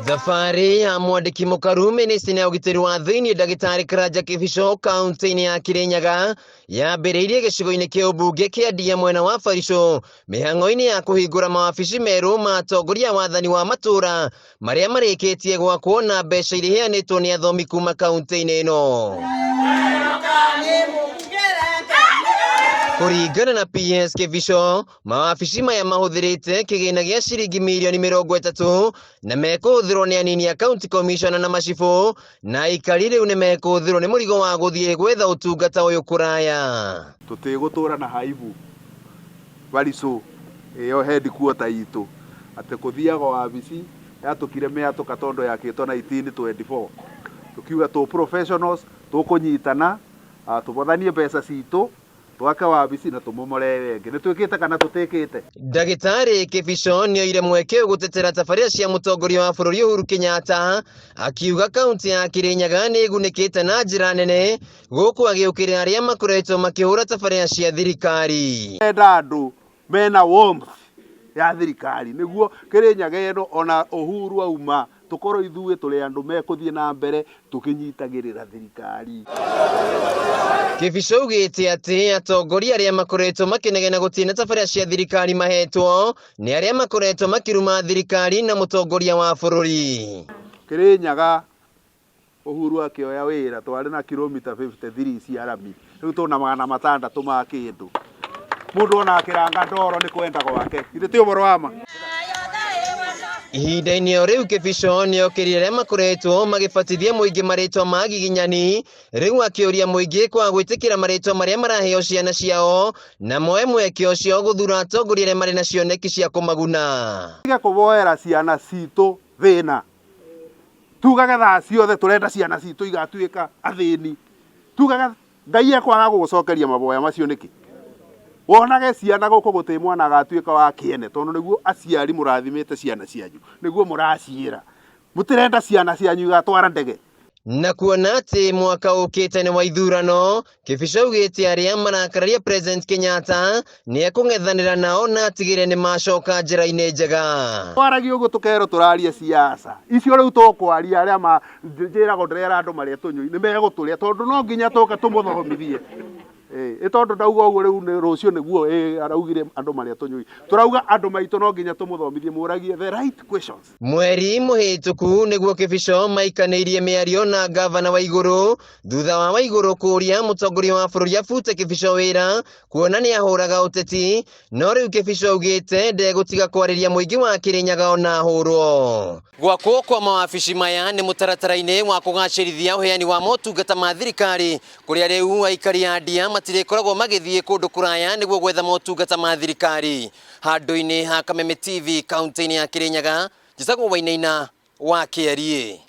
Thabarĩ ya mwandĩki mũkaru mĩnĩcitĩ ya ũgitĩri wa thĩinĩ ndagĩtarĩ Karanja Kĩbico kaunti-inĩ ya Kĩrĩnyaga yambĩrĩirie gĩcigo-inĩ kĩa ũmbunge kĩa Ndia mwena wa Barisũ mĩhang'o-inĩ ya kũhingũra mawabici merũ ma atongoria a wathani wa matũũra marĩa marĩkĩtie gwakwo na mbeca iria iheanĩtwo nĩ athomi kuma kaunti-inĩ ĩno. Kũringana na PS Kĩbico, mawabici maya mahũthĩrĩte kĩgĩna gĩa ciringi mirioni 30 na mekũhũthĩrwo nĩ anini a county commissioner na macibũ na aikari rĩu nĩ mekũhũthĩrwo nĩ mũrigo wa gũthiĩ gwetha ũtungata ũyũ kũraya. Tũtigũtũra na haibu Barisũ ĩyo headquarter itũ atĩ kũthiaga wabici yatũkire mĩatũka tondũ yakĩtwo 1924 tũkiuga tũ professionals tũkũnyitana tũbothanie mbeca citũ twake wabici na tũmomore ĩyo ĩngĩ. Nĩ twĩkĩte kana tũtĩkĩte? Ndagĩtarĩ Kĩbico nĩoire mweke ũyũ gũtetera tabarĩra cia mũtongoria wa bũrũri Uhuru Kenyatta akiuga kaunti ya Kĩrĩnyaga nĩ ĩgunĩkĩte na njĩra nene gũkũ agĩũkĩrĩra arĩa makoretwo makĩhũra tabarĩra cia thirikari. Enda andũ mena warmth ya thirikari nĩguo Kĩrĩnyaga ĩno ona Uhuru auma tũkorwo ithuĩ tũrĩ andũ mekũthiĩ na mbere tũkĩnyitagĩrĩra thirikari. Kĩbico augĩte atĩ atongoria arĩa makoretwo makĩnegena gũtirĩ na tabarĩra cia thirikari mahetwo nĩ arĩa makoretwo makĩruma thirikari na mũtongoria wa bũrũri. Kĩrĩnyaga Uhuru akĩoya wĩra twarĩ na kilomita 53 cia rami, rĩu tũna 600 ma kĩndũ. Mũndũ ona akĩranga ndoro nĩ kwenda gwake, githĩ ti ũhoro wa ma? Ihinda-inĩ o rĩu Kĩbico nĩokĩrire arĩa makoretwo magĩbatithia mũingĩ marĩtwa ma giginyani, rĩu akĩũria mũingĩ kwaga gwĩtĩkĩra marĩtwa marĩa maraheo ciana ciao na moe mweke ũcio gũthura atongoria arĩa marĩ na cioneki cia kũmaguna. Tige kũboera ciana citũ thĩna. Tugage thaa ciothe tũrenda ciana citũ igatuĩka athĩni. Tugage Ngai ekwaga gũgũcokeria maboya macio nĩkĩ? Wonage ciana gũkũ gũtĩ mwana agatuĩka wa kĩene tondũ nĩguo aciari mũrathimĩte ciana cianyu, nĩguo mũraciĩra. Mũtirenda ciana cianyu igatwara ndege. Na kuona atĩ mwaka ũkĩte nĩ wa ithurano, Kĩbico augĩte arĩa marakararia President Kenyatta nĩ ekũng'ethanĩra nao na atigĩrĩre nĩ macoka njĩra-inĩ njega. Twaragia ũguo tũkerwo tũraria siasa icio rĩu tũkwaria arĩa ma njĩragwo ndĩrera andũ marĩa tũnyui nĩ megũtũrĩa tondũ no nginya tũke tũmũthomithie. Ĩ tondũ ndauga ũguo rĩu nĩ rũciũ nĩguo ĩ araugire andũ marĩa tũnyui. Tũrauga andũ maitũ no nginya tũmũthomithie mũragie the right questions. Mweri mũhĩtũku nĩguo Kĩbico maikanĩirie mĩario na ngavana Waigũrũ thutha wa Waigũrũ kũria mũtongoria wa bũrũri abute Kĩbico wĩra kuona nĩ ahũraga ũteti, no rĩu Kĩbico augĩte ndegũtiga kwarĩria mũingĩ wa Kĩrĩnyaga ona ahũrwo. Gwakwo kwa mawabici maya nĩ mũtaratara-inĩ wa kũgacĩrithia ũheani wa motungata ma thirikari kũrĩa rĩu aikari a Ndia matirĩkoragwo magĩthiĩ kũndũ kũraya nĩguo gwetha motungata ma thirikari. Handũ-inĩ ha Kameme TV kaunti-inĩ ya Kĩrĩnyaga, njĩtagwo Wainaina wa Kĩariĩ.